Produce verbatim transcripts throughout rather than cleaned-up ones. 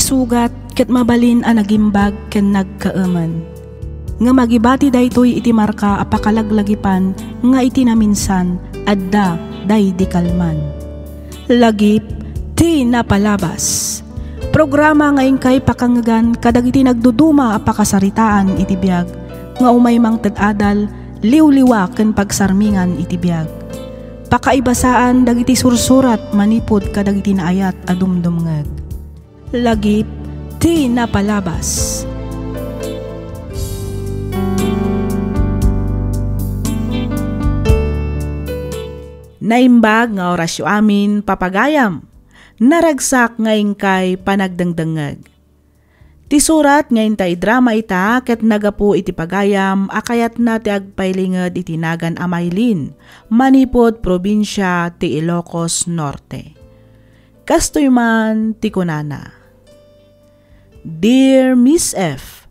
sugat ket mabalin a nagimbag ken nagkaemen. Ngem agibati daytoy iti marka a pakalaglagipan nga iti naminsan, adda daydi kalman. Lagip ti napalabas. Programa nga inkay pakangegan kadagiti nagduduma a pakasaritaan iti biag nga umay mangted adal, liwliwa ken pagsarmingan iti biag. Pakaibasaan dagiti sursurat manipud kadagiti naayat a dumdumngeg. Lagip ti napalabas. Naimbag nga orasyo amin, papagayam. Naragsak nga inkay panagdengdengngeg. Ti surat nga inta idrama ita ket nagapu iti pagayam a kayatna ti agpailinged iti nagan a Maylin manipud probinsia ti Ilocos Norte. Kastoy man ti kunana, "Dear Miss F,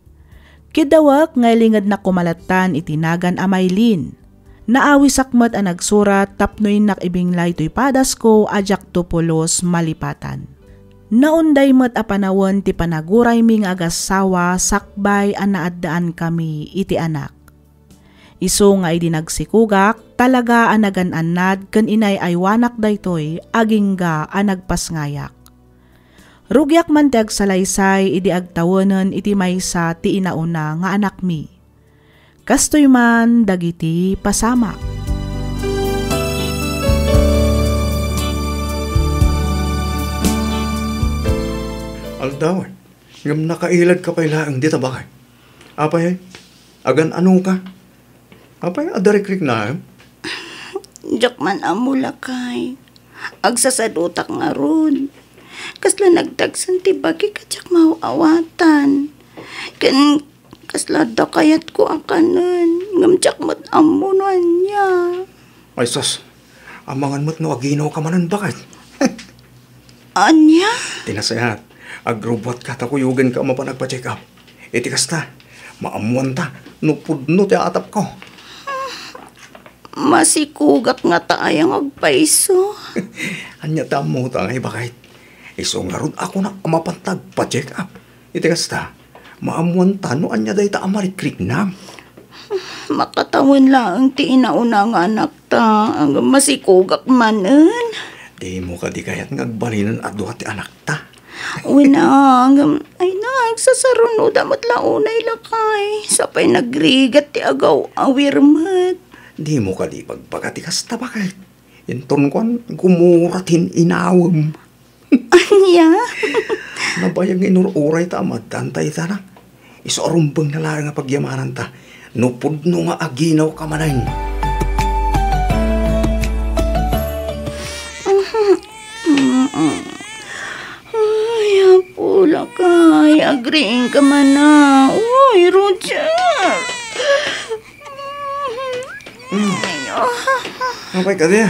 kiddawek nga ilingednak koma lattan iti nagan a Maylin. Naawisak met a nagsurat tapno innak ibinglay toy padasko a diakto pulos malipatan. Naunday met a panawen ti panaguraymi nga agassawa sakbay a naaddaankami iti anak. Isu nga idi nagsikugak, talaga a nagan-annad ken inay-aywanak daytoy agingga a nagpasngayak. Rugiak man ti agsalaysay idi agtawenen iti maysa ti inauna nga anakmi. Kastoy man dagiti pasamak." Aldaw, ngem nakailadka pay laeng dita, baket. Apay, agan-anoka? Apay, adda rikriknaem? Diak man ammo, lakay. Agsasadutak ngarud. Kasla nagdagsen ti bagik a diak maaw-awatan. Ken kasla adda kayatko a kanen, ngem diak met ammo no ania. Ay sus, amangan met no aginawka manen, baket. Ania? Ti nasayaat, agrubbuatka ta kuyogenka a mapan agpa-check up. Iti kasta, maammuanta no pudno ti atapko. Masikugak ngata aya nga agpayso? Ania ti ammota, ngay, baket? Isu ngarud a kunak a mapanta agpa-check up. Iti kasta, maammuanta no ania dayta a marikriknam. Makatawen laeng ti inauna nga anakta, ngem masikugak manen. Dimo kadi kayat nga agbalinen a dua ti anakta? Wen a, ngem, ay na, agsasarunoda met la unay, lakay. Sapay nagrigat ti agaw-awir met. Dimo kadi ibagbaga ti kasta, baket? Inton kuan, gumura ti in-inawem. Ania? Nabayag nga inur-urayta a maaddanta ita, nak. Isu a rumbengna laeng a pagyamananta no pudno nga aginawka manen. Ay, Apo, lakay, agriingka man a. Uy, Roger! Mm. Apay kadi?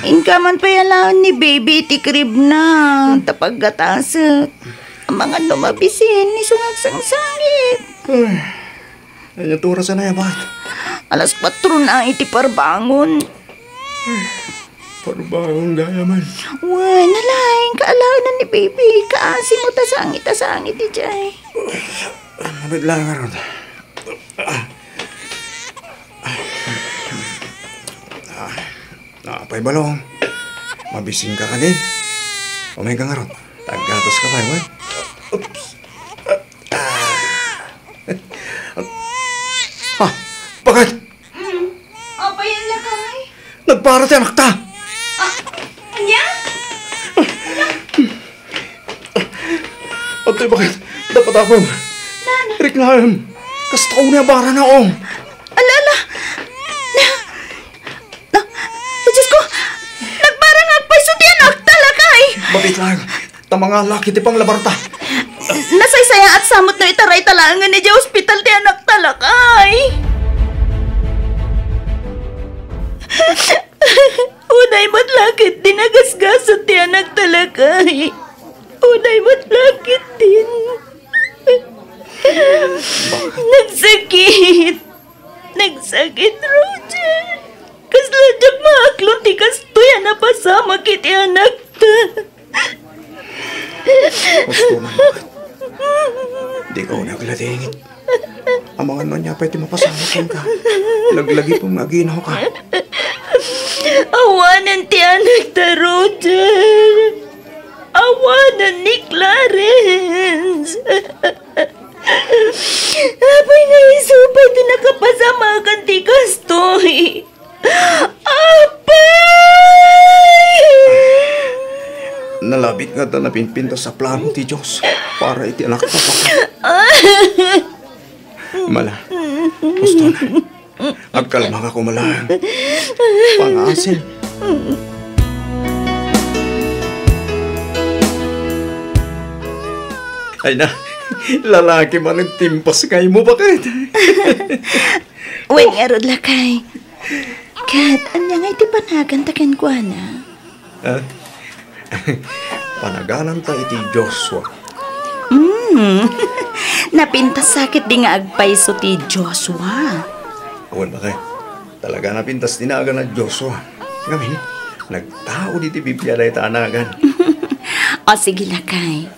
Inka man pay alaen ni baby iti crib na, ta paggatasek. Amangan no mabisin, isu nga agsangsangit. Ay, ania ti oras a nayabat? Alas kuatro na iti parbangon. Parbangon gayam. Wen, nalaing kaalaenan ni baby. Kaasi mo ta sangit a sangit idiay. Mabit lang ngarud. Ah, ah, apay balong. Mabisinka kadi? Umayka ngarud. Taggatos ka pay, wen. Oops. Ah. Ha? Baket? Mm. Apay, lakay? Nagpara ti anakta. Ah, ania? Adtoy, baket? Dapat apem. Nana. Riknaem. Kasta unay a barana, o. Ala, ala. Na, na, Diyos ko. Nagpara nga agpayso ti anakta, lakay. Mabit lang. Ta mangala iti panglabarta. Nasaysayaat sa met no itarayta laengen idiay ospital ti anakta, lakay. Unay met la ketdi nagasgasat ti anakta, lakay. Unay met la ketdin. Nagsakit. Nagsakit, Roger. Kasla diak maaklon ti kastoy a napasamak iti anakta. Husto man, bakit? Dika unay agladingit. Amangan no ania pay ti mapasamak kenka. Laglagipem nga aginawka. Awanen ti anakta, Roger. Awanen ni Clarence. Apay nga isu pay ti nakapasamakan ti kastoy? Apay! Nalabit nga adda napinpintas a plano ti Dios para iti anakta. Mala, husto na. Agkalmaka koma laeng. Pangaasim. Ay na, lalaki man ti impas nga imo, bakit? Wen ngarud, lakay. Ket ania nga iti panaganta kenkuana? Ah? Panagananta iti Joshua. Hmm. Napintas sa ketdi nga agpayso ti Joshua. Wen, bakit? Talaga napintas ti nagan a Joshua. Ngamin, nagtaud iti Biblia dayta a nagan. O, sige, lakay.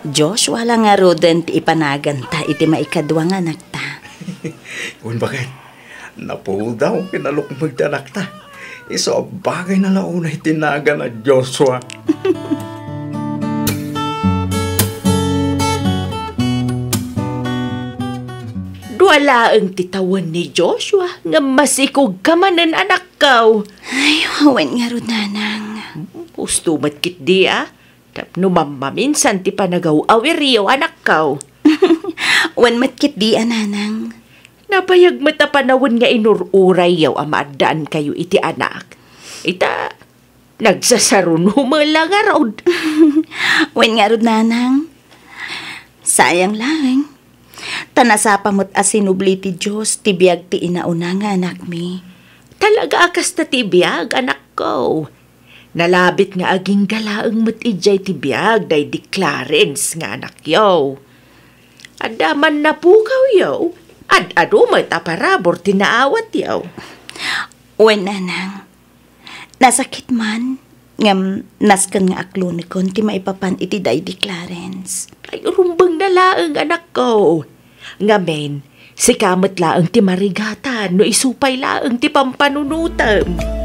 Joshua la ngaruden ti ipanaganta iti maikadua nga anakta. Wen, bakit? Napudaw ken nalukmeg ti anakta. Isu a bagayna la unay ti nagan a Joshua. Dua laeng ti tawen ni Joshua, ngem masikogka manen, anakko. Ay, wen ngarud, nanang. Husto met ketdi a. Tapno mammaminsan ti panagaw-awiryo, anakko. Wen met ketdi a, nanang. Nabayag met a panawen nga inur-urayyo a maaddaankayo iti anak. Ita, nagsasaruno met la ngarud. Wen ngarud, nanang. Sayang laeng. Ta nasapa met a sinubli ti Dios ti biag ti inauna nga anakmi. Talaga a kasta ti biag, anakko. Nalabit nga agingga laeng met idiay ti biag daydi Clarence nga anakyo. Adda man napukawyo, ad-adu met a parabur ti naawatyo. Wen, nanang. Nasakit man, ngem nasken nga aklonekon ti maipapan iti daydi Clarence. Ay, rumbengna laeng, anakko. Ngamin, sika met laeng ti marigatan no isu pay laeng ti pampanunotem.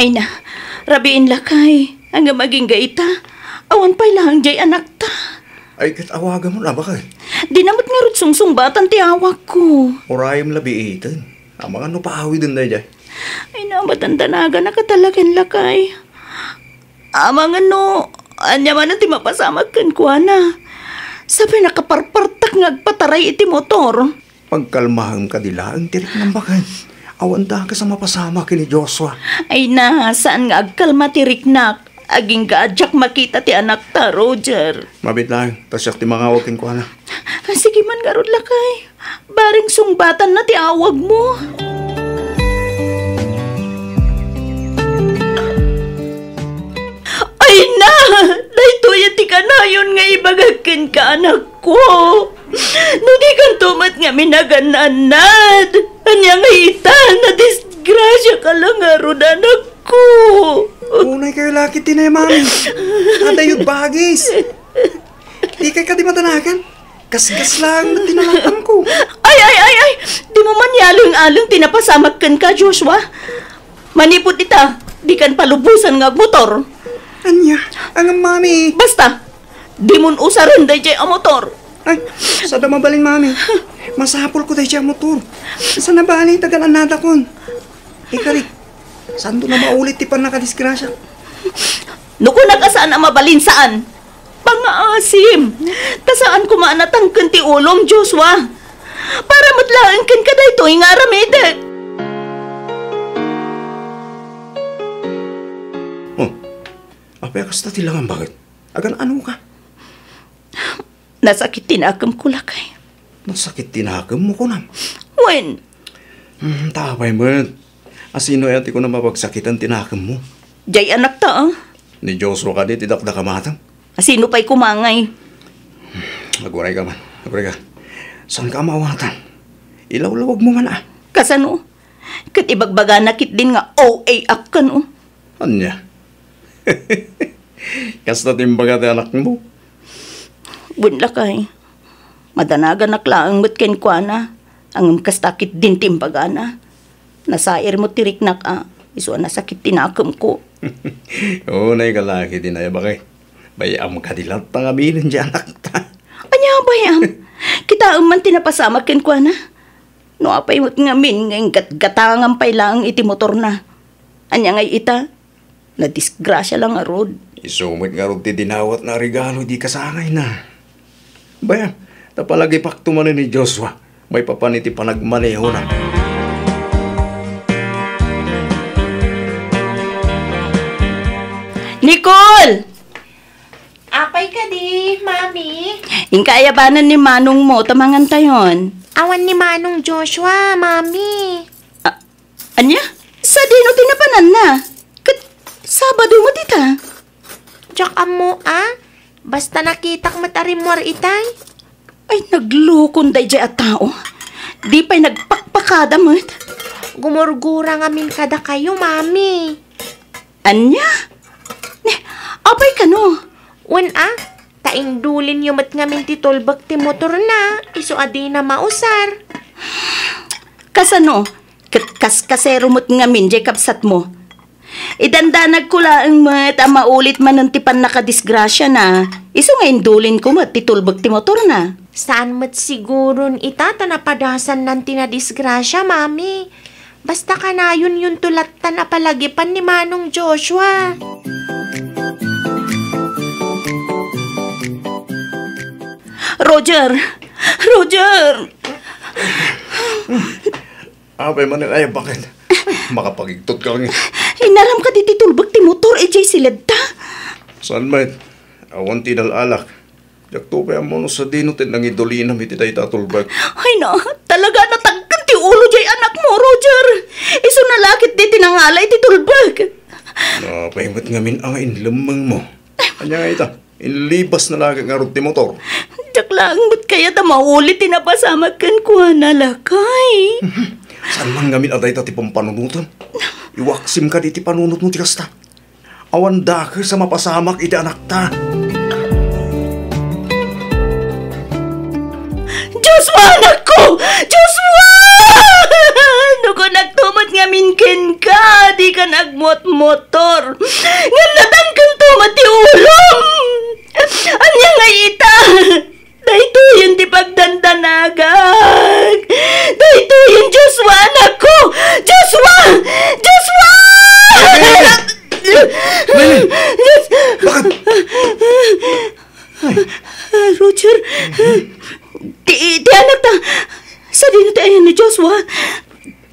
Ay na, rabiin, lakay. Ngem agingga ita, awan pay laeng diay anakta. Ay, ket awagamon, a, bakit? Dina met ngarud sungsungbatan ti awagko. Urayem la biiten. Amangan no paawiden daydiay. Ay, namatandanagan a katalagan, lakay. Amangan no ania manen ti mapasamak kenkuana. Sapay nakaparpartak nga agpataray iti motor. Pagkalmaem kadi laeng ti riknam, baket. Awan dakes a mapasamak ken ni Joshua. Ay na, saan nga agkalma ti riknak. Agingga a diak makita ti anakta, Roger. Mabiit laeng, ta siak ti mangawag kenkuana. Ah, sige man ngarud, lakay. Bareng sungbatanna ti awagmo. Ay na! Daytoy ti kanayon nga ibagak kenka, anakko. No dikanto met ngamin agan-annad, ania nga ita, nadisgrasiaka la ngarud, anakko. Unay kayo laki ti nayaman. Adayod bagis. Di kay kadi matanagan. Kaskas lang ti nalakam ko. Ay, ay, ay, ay! Di mo man yaleng-aleng ti napasamak kenka, Joshua. Manipud ita, dikan palubosan nga agmotor. Ania? Ang mami. Basta, dimon usaren daydiay a motor. Ay, sada mabalin, mami. Masapul ko daydiay a motor. Sana bali, tagal-annadakon. Ikari, santo na maulit ti pannakadisgrasya. No kunak a saan a mabalin, saan. Pangaasim. Ta saan koma a natangken ti ulom, Joshua. Para met laeng kenka daytoy nga aramidek. Oh, apay a kasta ti langam, baket? Agan-anoka? Nasakit ti nakemko, lakay. Sakit ti nakemmo, kunam? Wen. Hmm, ta apay met? Asino aya ti kunam a pagsakitan ti nakemmo? Jay anakta, ah. Ni Joshua kadi ti dakdakamatem? Asino pay kumangay? Aguray ka man. Aguray ka. Saan ka maawatan? Ilawlawag mo man, ah. Kasano? Ket ibagbagana ketdin nga O A ak kano. Ania? Kasta ti imbaga ti anakmo? Wen lakay, madanaganak laeng met kenkuana, ngem kasta ketdin ti imbagana. Nasair met ti riknak a, isu a nasakit ti nakemko. Unay ka laki ti naibagay. Bay-am kadi latta nga bilin ti anakta. Ania, bay-am? Kitaem man ti napasamak kenkuana. No apay met ngamin nga inggatgatangan pay laeng iti motorna. Ania ngay ita? Nadisgrasia la ngarud. Isu met ngarud ti dinawatna a regalo idi kasangayna. Bay-am, ta palagipakto manen ni Joshua maipapan iti panagmanehona. Nicole! Apay kadi, Mami? Inka ayabanan ni manongmo ta mangantayon. Awan ni Manong Joshua, Mami. A-, ania? Sadino ti napananna? Ket Sabado met ita. Diak ammo, a. Basta nakitak met a rimmuar itay. Ay, naglukon daydiay a tao. Di pay nagpakpakada met. Gumurgura ngamin kadakayo, Mami. Ania? Ni, apay kano? Wen a, ta indulinyo met ngamin ti tulbek ti motorna, isu a dina mausar. Kasano? Ket kaskasero met ngamin jay kabsatmo. Idandanagko laeng met a maulit manen ti pannakadisgrasiana, isu nga indulinko met ti tulbek ti motorna. Saan met siguron ita ta napadasannan ti nadisgrasia, Mami. Basta kanayonyonto lattan a palagipan ni Manong Joshua. Roger! Roger! Apay manen, ay, bakit? Makapagigtot ka nga. Inaram ka diti tulbek ti motor, idiay siledta. Saan met? Awan ti dal-alak. Diakto pay ammo no sadino ti nangidulinam iti dayta a tulbek. Ay na, talaga natagken ti ulo jay anakmo, Roger. Isu na la ket ti nangala iti tulbek. Napay met ngamin a nga inlemmengmo. Ania nga ita? Inlibas na la ngarud ti motor. Diak laeng met kayat a maulit ti napasamak kenkuana, lakay. Saan man ngamin a dayta ti pampanunotem? Iwaksim kadi ti panunotmo ti kasta. Awan dakes a mapasamak iti anakta. Joshua, anakko! Joshua! No kunakto met ngamin kenka, dika nagmotmotor. Ngem natangkento met ti ulom. Ania ngay ita? Daytoyen ti pagdandanagak. Daytoyen, Joshua, anakko! Joshua! Joshua! Mylene! Mylene! Bakit? Ay. Ah, Roger, ti, ti anakta, sadino ti ayan ni Joshua?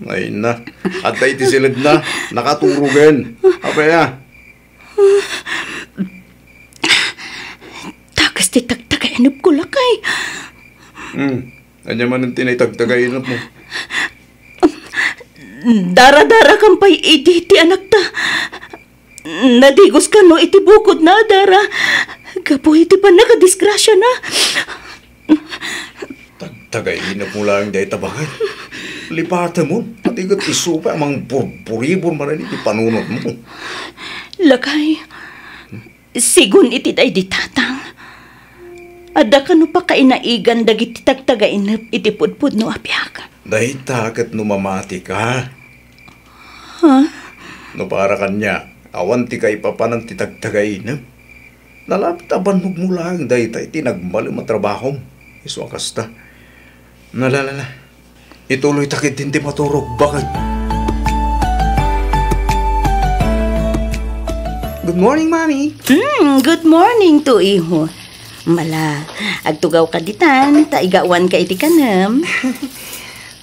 Ay na, adda iti siledna, nakaturogen. Apay a? Dakes ti tagtagainepko, lakay. Hmm, ania manen ti naitagtagainepmo? Daradarakan pay idi ti anakta. Nadigos kano iti bukodna a dara gapu iti pannakadisgrasiana. Tagtagainepmo laeng dayta, baket. Lipatemon, pati ket isu pay a mangburburibur manen iti panunotmo. Lakay, sigun iti daydi tatang, adda kano pakainaigan dagiti tagtagainep iti pudpudno a biag? Dayta ket no mamatika. Ha? No para kaniak, awan ti kaipapanan ti tagtagainep. Nalapit a bannogmo laeng dayta iti nagmalem a trabahom. Isu a kasta. Nalalala. Ituloyta ketdin ti maturog, baket. Good morning, Mami. Hmm, good morning to, iho. Mala, agtugaw ka ditan, ta igawan ka iti kanem.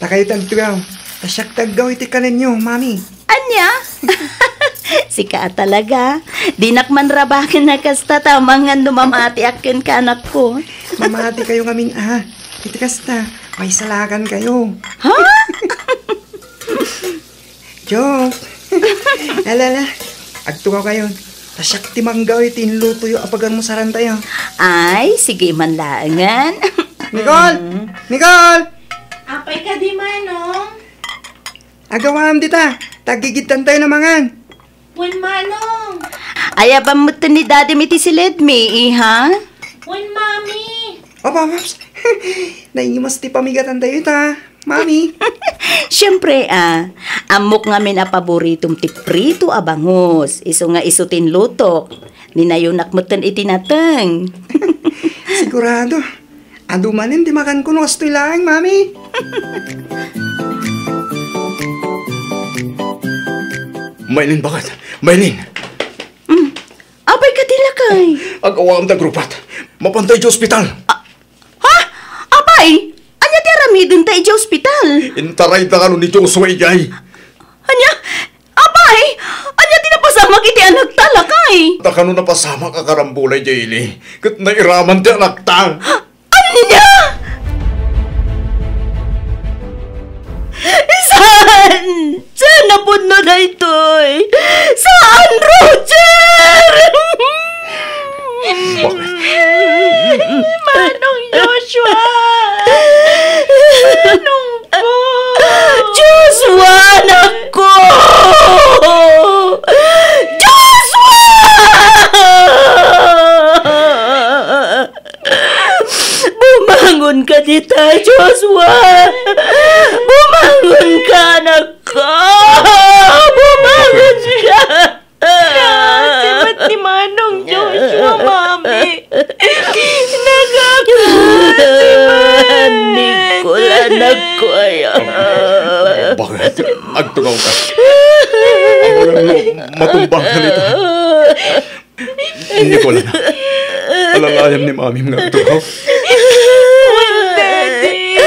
Ta kayo ti agtugaw, ta siak ti aggaw iti kanenyo, Mami. Ania? Sika a talaga. Dinak manrabaken a kasta ta amangan no mamatiak kenka, anakko. Mamati kayo ngamin, ah. Iti kasta, Maisalakan kayo. Ha? Joke. Ala, ala. Agtukaw kayo. Ta siak ti manggaw iti inlutoyo a pagarmusaran tayo. Ay, sige man laengen. Nicole! Mm. Nicole! Apay kadi, Manong? Agawam dita. Tagigidtan tayo na mangan. Wen, Manong. Ayaban metten ni Daddy iti siled mi, iha? Wen, Mami. Opo, Maps. Naingimas ti pamigatan tayo ita, Mami. Siyempre, ah. Ammok ngamin a paboritom ti prito a bangus. Isu nga isu ti inlutok. Ninayonak metten iti nateng. Sigurado. Adu manen ti makanko no kastoy laeng, Mami. Maylin, bakit? Maylin! Mm. Apay kadi, lakay? Agawam ta grupat. Mapantay ti ospital. Ah, ha? Apay? Ania ti aramidenta iti ospital? Intarayda kano ni Joshua idiay. Ania? Apay, ania ti napasamak iti anakta, lakay? Ta kano napasamak a karambola idiay ili, ket nairaman ti anakta. Ania? Saan? Saan a pudno daytoy? Saan, Roger? Bakit? Manong Joshua! Manong Joshua, anakko! Joshua! Bumangon ka dita, Joshua! Bumangon ka, anakko! Bumangon ka! Nasibat ni Manong Joshua, Mami. Nagakasibat. Nicole, anakko, ay. Bakit? Agtukaw ka. Amangan no, matumbang ka nita. Nicole, anak. Alalayam ni Mami nga agtukaw. Wen, Daddy.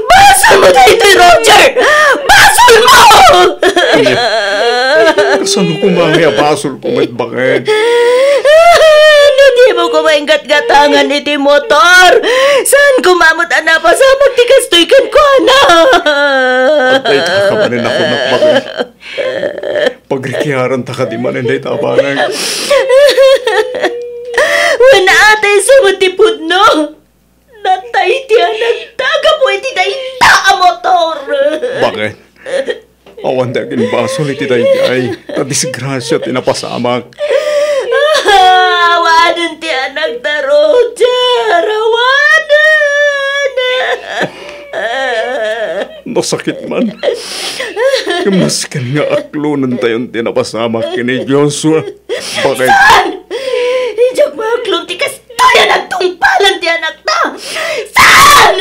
Basol mo daytoy, Roger! Basol mo! Ania? Kasano koma nga basolko met, bakit? No dimo koma inggatgatangan iti motor, saan koma met a napasamak ti kastoy kenkuana? Agdayta ka manen a kunak, bakit? Pagrikiaran ta kadi manen dayta a banag. Wen, atay, isu met ti pudno. Natay ti anakta gapu iti dayta a motor. Bakit? Awan ti agimbasol iti daydiay, ta disgrasia ti napasamak. Ah, awanen ti anakta, Roger. Awanen. Nasakit man. Ngem nasken nga aklonentayon ti napasamak ken ni Joshua. Bakit? Saan? Idiak maaklon ti kas Toy a nagtungpalan ti anakta! Saan?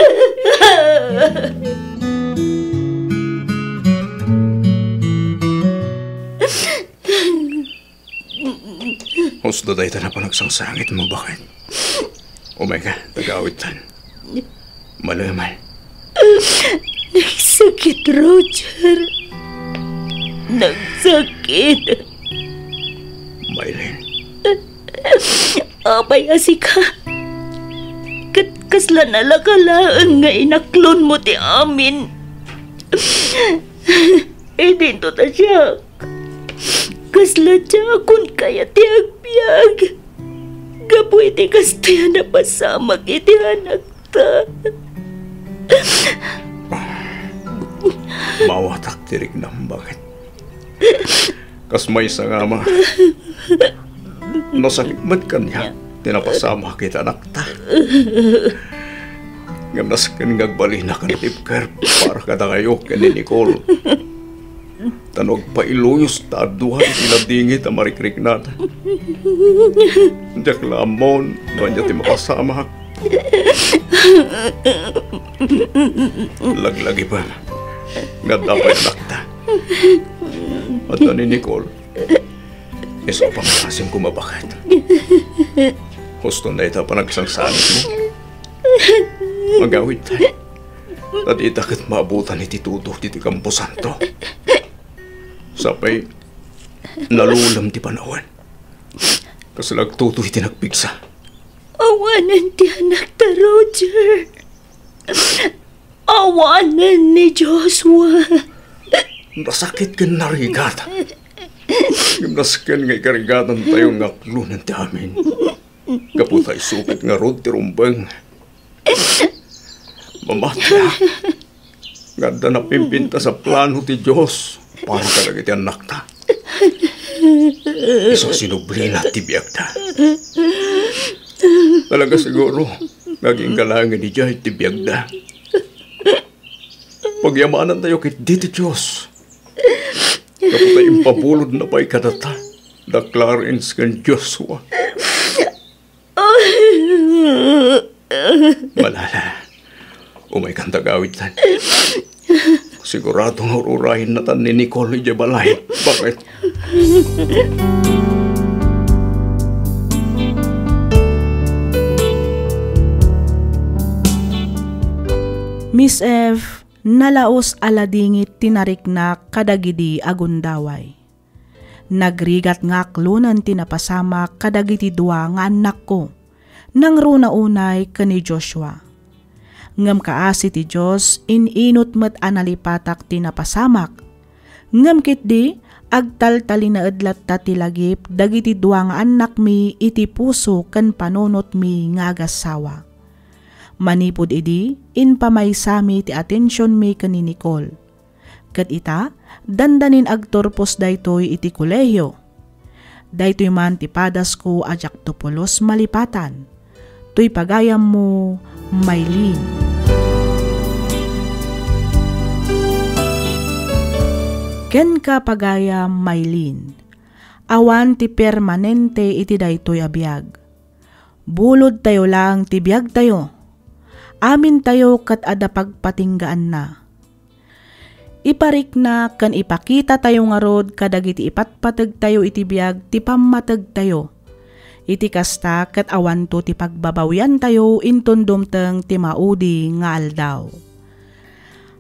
Husto dayta a panagsangsangitmo, bakit? Umay ka, tagaawidtan. Maleman. Nagsakit, Roger. Nagsakit. Maylin. Apay a sika? Ket kasla nalaka laeng nga inaklonmo ti amin. Idinto ta siak. Kasla diakon kayat ti agbiag. Gapu iti kastoy a napasamak iti anakta. Maawatak ti riknam, bakit? Kas maysa nga ama, nasakit met kaniak ti napasamak iti anakta. Ngem nasken nga agbalinakan ti ipker para kadakayo ken ni Nicole. Ta no agpailuyos ta adua iti ladingit a marikriknada. Diak la ammon no ania ti mapasamak. Laglagipem nga adda pay anakta. Adda ni Nicole. Isu a pangalasim koma, bakit? Husto dayta a panagsangsangitmo. Agawidtan. Ta dita ket maabutan iti tudo ditoy kamposanto. Sapay, nalulem ti panawen. Kasla agtutoy ti nagpigsa. Awanen ti anakta, Roger. Kuanen ni Joshua. Nasakit ken narigat. Ngem nasken nga ikarigatantayo nga aklonen ti amin. Gapu ta isu ket ngarud ti rumbeng. Mamatiak nga adda napimpintas a plano ti Dios para kadagiti annakta. Isu a sinublina ti biagda. Talaga siguro nga agingga laengen idiay ti biagda. Pagyamanantayo ketdi ti Dios. Gapu ta impabulodna pay kadata da Clarence ken Joshua. Malala, umaykan ta gawidtan. Sigurado nga ur-urayennatan ni Nicole idiay balay. Bakit? Miss F, nalaus a ladingit ti nariknak kadagidi a gundaway. Nagrigat nga aklonen ti napasamak kadagiti dua nga annakko, nangruna unay ken ni Joshua. Ngem kaasi ti Dios, in-inut met a nalipatak ti napasamak. Ngem ketdi, agtaltalinaed latta ti lagip dagiti dua nga annakmi iti puso ken panunotmi nga agassawa. Manipud idi, impamaysami ti atensionmi ken ni Nicole. Ket ita, dandanin agturpos daytoy iti kolehio. Daytoy man ti padasko a diakto pulos malipatan. Toy pagayammo, Maylin. Kenka, pagayam Maylin, awan ti permanente iti daytoy a biag. Bulodtayo laeng ti biagtayo. Amintayo ket adda pagpatinggaanna. Iparikna ken ipakitatayo ngarud kadagiti ipatpategtayo iti biag ti pammategtayo. Iti kasta, ket awanto ti pagbabawiantayo inton dumteng ti maudi nga aldaw.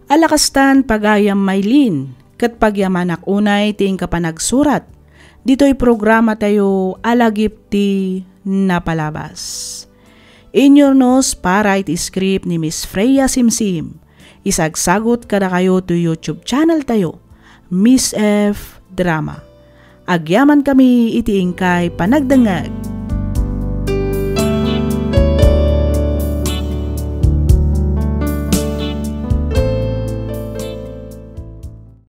Ala kastan, pagayam Maylin, ket pagyamanak unay ti inka panagsurat ditoy programatayo a Lagip ti Napalabas. Inyurnos para iti script ni Miss Freya Simsim. Isagsagut kadakayo toy YouTube channel tayo, Miss F Drama. Agyamankami iti inkay panagdengngeg.